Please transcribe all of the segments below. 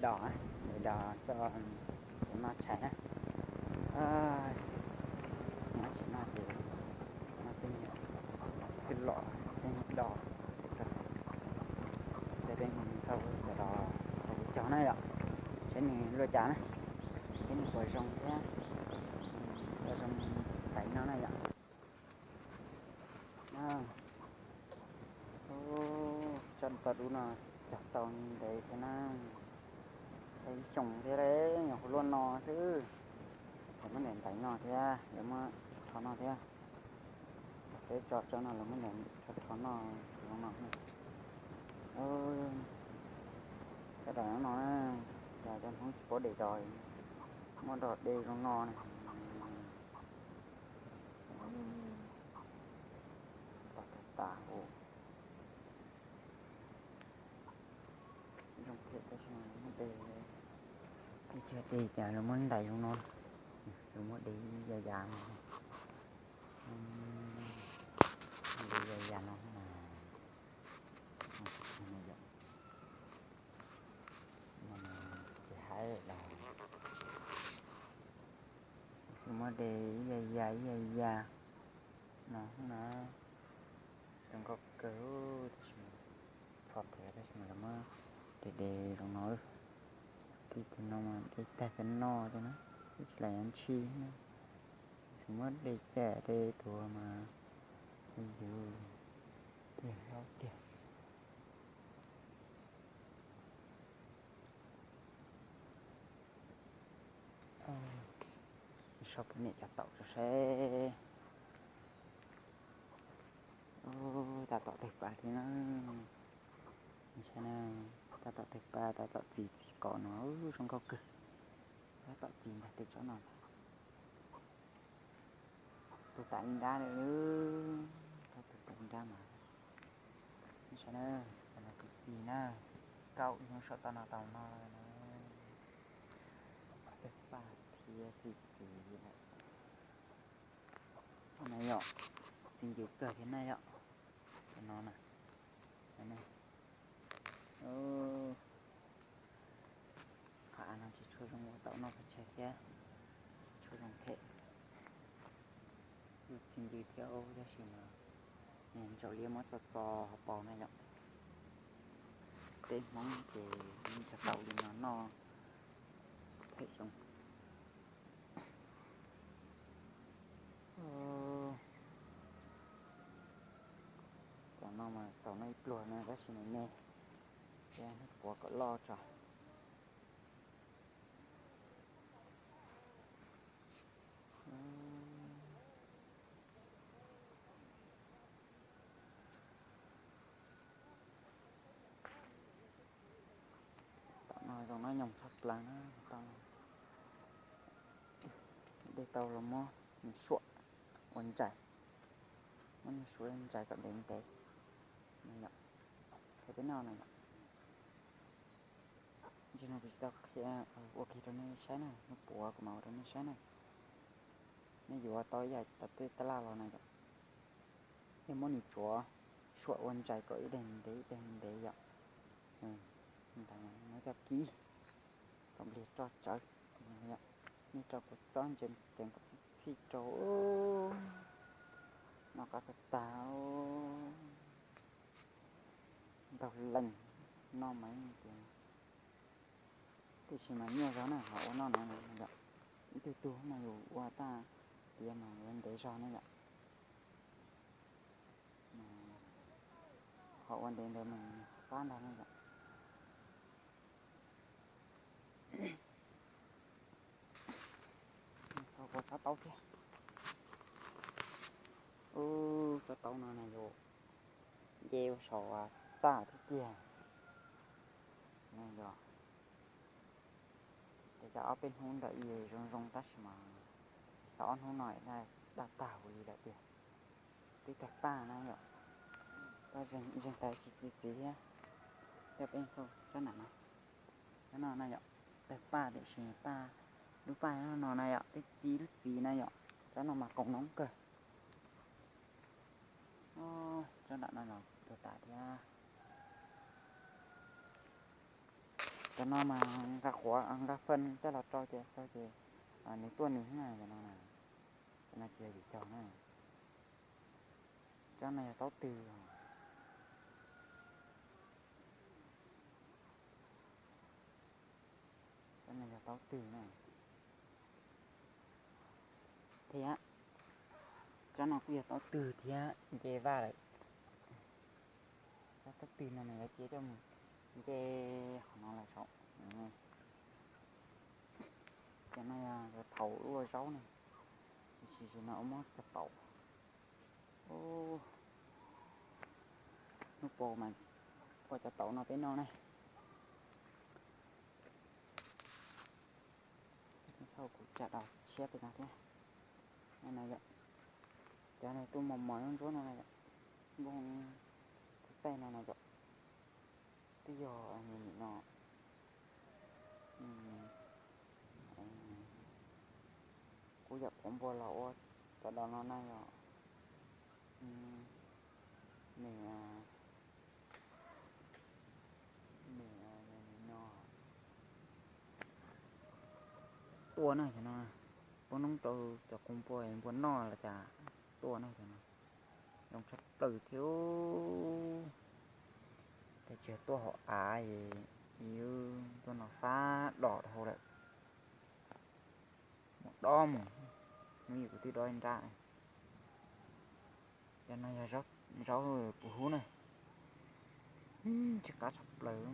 Dos, ntes dos coj los noj tshais na. Nyob tsis noj ces noj tej nyuag txwj lom, tej nyuag dos, tej peb mus xauj cov dos, cov kuv cog na yom, seb nws luaj cas na, seb nws puas zoo thiab, puas zoo tais noj na yom. Tsob tau dub no cog tau ntev thiab na, tau ib xyoos thiab, nyuam qhuav luaj no xwb. Lawv muab ntes ntaiv no thiab, lawv muab rho no thiab. Peb tso tsob no lawv muab ntes rho rho no, zoo no. Cov dos no na, cas cov Hmoob tsis paub de dos, muab dos de zoo no na. Tag tag tas hu. Zoo thiab tab sis mas de, ib txhia de cas lawv muab ntais zoo no, lawv muab de ya ya, de ya ya no mas, tsis haib los, xwb muab de ib ya ya ib ya ya no na. Zoo nkauj kawg, tab sis txhom thiab tab sis mas lawv muab de de zoo no. Tib tug no mas de tag cov no cov na, twb tsis lam yuav ntshis na. Tab sis muab de cam de tuag mas yus tiag hlob tiag. Sau poj niam cov taum tso seb. Tab tom tawg pa thiab na. Saib na, tab tom tawg pa, tab tom txiv txiv kom no, zoo nkauj kawg. Tab tom txiv ntag tej tsob no. Tus tas li nrab, tab tus tas li nrab mas. Saib na, txiv txiv na, kaum ib hnub saum toj no tau noj na. Tawg paj thiab txiv txiv lawm. No yom, txiv ncws kawg thiab na yom. Cov no na. Qhov av no tsis tshua zoo ua taum noj pov tseg thiab, tsis tshua zoo phem. Yus txiv ncws thiab tab sis mas nws ntsaum liab muab txo txo hauv paus na yom. Peb Hmoob ces yeej cog taum li no noj phem xyoo. Cov no mas tau noj ib pluag na tab sis nws me, ces hnub puav kom loj tso. Tom no zoo noj nyoos tshaj plaws na, tau de tau los muab nws suam ua ntsais, muab nws suam ua ntsais kom ntev ntev no yom, thiab peb noj no yom. Ntsis no kuv tsis tau qhia ua kiag rau nej saib na, hnub puav kuv mam ua rau nej saib na. Nej yuav tau ib yam cov tej tab laj los na yom, nej muab nws tsuav suam ua ntsais kom ib daim ntev ib daim ntev yom. Ntawd muab coj kib kom npliag roj tsawv. Nej rau kua txob ntse ceev kom txhij txhij rau, noj qab tag tag. Ntaug leej noj mas tias, tiam sis mas nyuaj zog na, ho ua noj no yom, ib tug tug mas yus ua tag tiav mas yuav ntev zog na yom. Ho ua ntev ntev mas qab ntag na yom. Tau ua tsob taub thiab. Ub, tsob taub no na yus nce ua saum txaj thiab tiag. Yog ces cov ob peb hnub ntawm i zoo zoo tab sis mas tau ob hnub no daj tag huv li lawm tiag. Twb tag paj na yom, tab zeeg tas tsis txiv txiv thiab. Coj peb xauj tsob nam no, tsob no na yom, tag paj tiam sis paj, lub paj no na yom, twb txiv lub txiv na yom, tsob no mas koom noob kawg. Tsob nam no los tuag tas thiab. Cov no mas nqa quav nqa fee coj los rau ces rau ces nws tuaj nws na, cov no na. Cov no tsis yog vim cog na. Tsob no yog taub twg? Tsob no yog taub twg na? Thiab tsob no kuj yog taub twg thiab, nce vaj lawm. Tsob taub twg no nws yuav cia coj mus nce qhov no lawm saum. Cov no yog thaum ua zaub ne, tiam sis no ua muab cov taum. Hnub puas mas ua cov taum no peb noj ne. Xauj kuv caj dab tshiab pem no thiab. No yom, cov no tuaj mos mos ntsuab ntsuab no na yom, nplooj tus taij no na yom. Twb yog nim no kuv yam quav npua los ua cov dos no na yom. Nws, nws, nws no tua na cov no, poob noob rau cov quav npua npua noj los cas tua na cov no. Zoo tshaj plaws thiab. Tab sis tuaj hauv av es tuaj no fab dos dhau lawm. Mus dob mus, hnub ib kuv twb dob ib nrab. Cov no yog zaub pum hub na. Tsw qab tshaj plaws.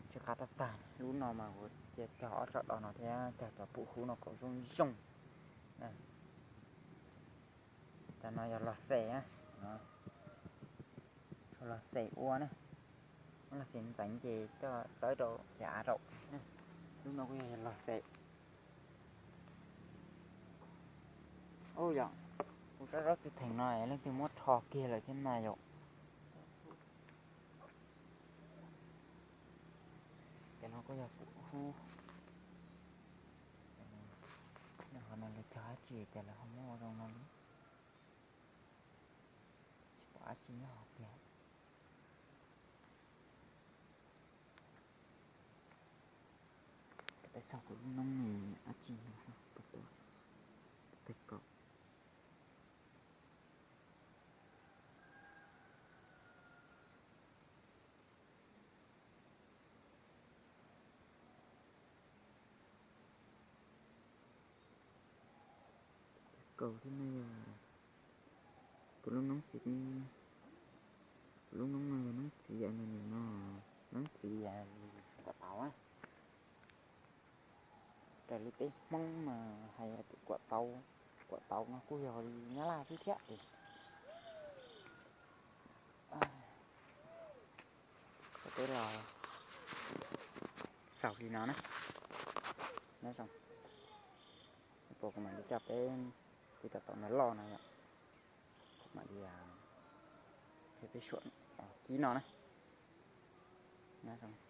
Tsw qab tag tag. Lub no mas kuv cia cog ob tsob dos no thiab cog cov pum hub no kom zoo zoo. Cov no yog los xes na, los xes ua na, muab los xes ntxeev ces coj tawb rau yav av rau. Lub no kuj yog los xes. Ub yom, kuv rab zaub tw theem no leej twg muab rho kiag lawm thiab na yom. Cov no kuj yog pum hub. Qhov no lawv cog dab tsi ces lawv ho muab ua zoo no li. Tsis pom dab tsi nyob hauv kiag. Peb xauj kuv lub noob ne, dab tsi nyob hauv, peb kaum. Kaus thiab no yog kuv lub noob txiv, kuv lub noob no yog noob txiv no, noob txiv kuam tau. Raws li peb Hmoob mas hais tias kuam tau, kuam tau no kuj yog li Nyab Laj xwb thiab. Peb los xaus li no na. Nyob zoo, ib puas kuv mam li coj peb kuv cov taum no loj no yom, kuv mam li qhia peb suam kib no na. Nyob zoo.